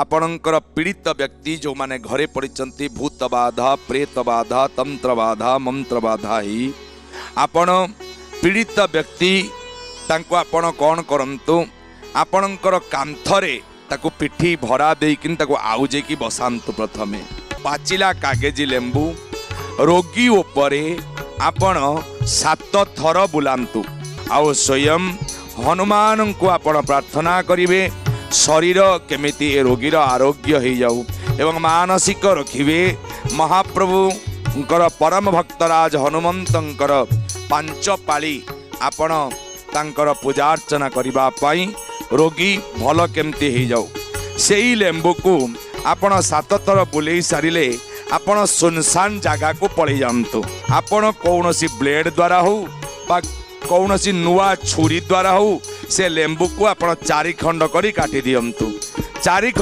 ଆପଣଙ୍କର ପୀଡ଼ିତ ବ୍ୟକ୍ତି ଯେଉଁମାନେ ଘରେ ପଡ଼ିଛନ୍ତି, ଭୂତ ବାଧା, ପ୍ରେତ ବାଧା, ତନ୍ତ୍ର ବାଧା, ମନ୍ତ୍ର ବାଧା ହେଇ ଆପଣ ପୀଡ଼ିତ ବ୍ୟକ୍ତି, ତାଙ୍କୁ ଆପଣ କ'ଣ କରନ୍ତୁ, ଆପଣଙ୍କର କାନ୍ଥରେ ତାକୁ ପିଠି ଭରା ଦେଇକିନି ତାକୁ ଆଉଜେଇକି ବସାନ୍ତୁ। ପ୍ରଥମେ ପାଚିଲା କାଗେଜି ଲେମ୍ବୁ ରୋଗୀ ଉପରେ ଆପଣ 7 ଥର ବୁଲାନ୍ତୁ ଆଉ ସ୍ୱୟଂ ହନୁମାନଙ୍କୁ ଆପଣ ପ୍ରାର୍ଥନା କରିବେ, ଶରୀର କେମିତି ଏ ରୋଗୀର ଆରୋଗ୍ୟ ହେଇଯାଉ, ଏବଂ ମାନସିକ ରଖିବେ ମହାପ୍ରଭୁଙ୍କର ପରମ ଭକ୍ତରାଜ ହନୁମନ୍ତଙ୍କର 5 ପାଳି ଆପଣ ତାଙ୍କର ପୂଜା ଅର୍ଚ୍ଚନା କରିବା ପାଇଁ, ରୋଗୀ ଭଲ କେମିତି ହେଇଯାଉ। ସେଇ ଲେମ୍ବୁକୁ ଆପଣ 7 ଥର ବୁଲେଇ ସାରିଲେ ଆପଣ ସୁନସାନ ଜାଗାକୁ ପଳେଇ ଯାଆନ୍ତୁ। ଆପଣ କୌଣସି ବ୍ଲେଡ୍ ଦ୍ୱାରା ହଉ ବା କୌଣସି ନୂଆ ଛୁରୀ ଦ୍ୱାରା ହଉ, ସେ ଲେମ୍ବୁକୁ ଆପଣ 4 ଖଣ୍ଡ କରି କାଟି ଦିଅନ୍ତୁ। 4 ଖଣ୍ଡ